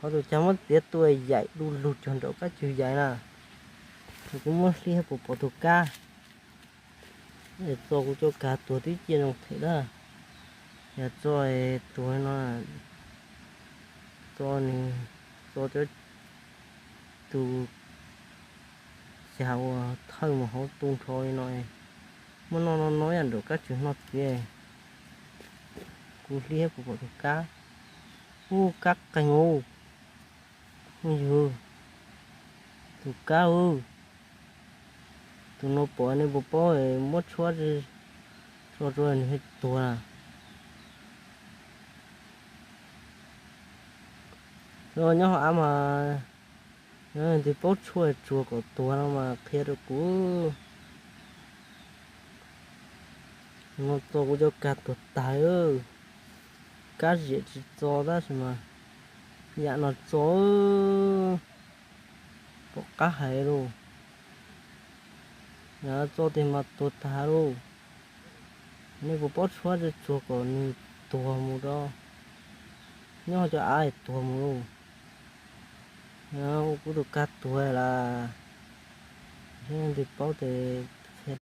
Ho tus cag muab txiav tua yaim du lug cog nraum kab tswg yaim na. Kuv muab hlib puas pom tus kab. Es txo kuv cov kag tuag twb ciaj zoo them dab. Yog txo tuag no, txo nws, txo cov tus cag uas thawj mus hauv tu nrho li no, muab noj noj noj ib yam nraum kab tswg noj txiav. Kuv hlib puas pom tus kab. Ub, kab qeeg ub. Ub yug, tus kab ub. Tus no pom nej puas paub, muab tshuab tso rau nws tuag na. Nyob hauv av mas, yog leej twg paub tshuaj tsuag kom tuag no mas qhia rau kuv. No txo kuv cov kag tuag tag. Kab ziam tsis txo tab sis mas yam no txo, pom qab hais lauj. Yam no txo tiag mas tuag tag lauj. Nej puas paub tshuab tsuag kom nws tuag mus rau, nyob cov av tuag mus lauj. Ua kuv tus kag tuag lawm, leej twg paub ces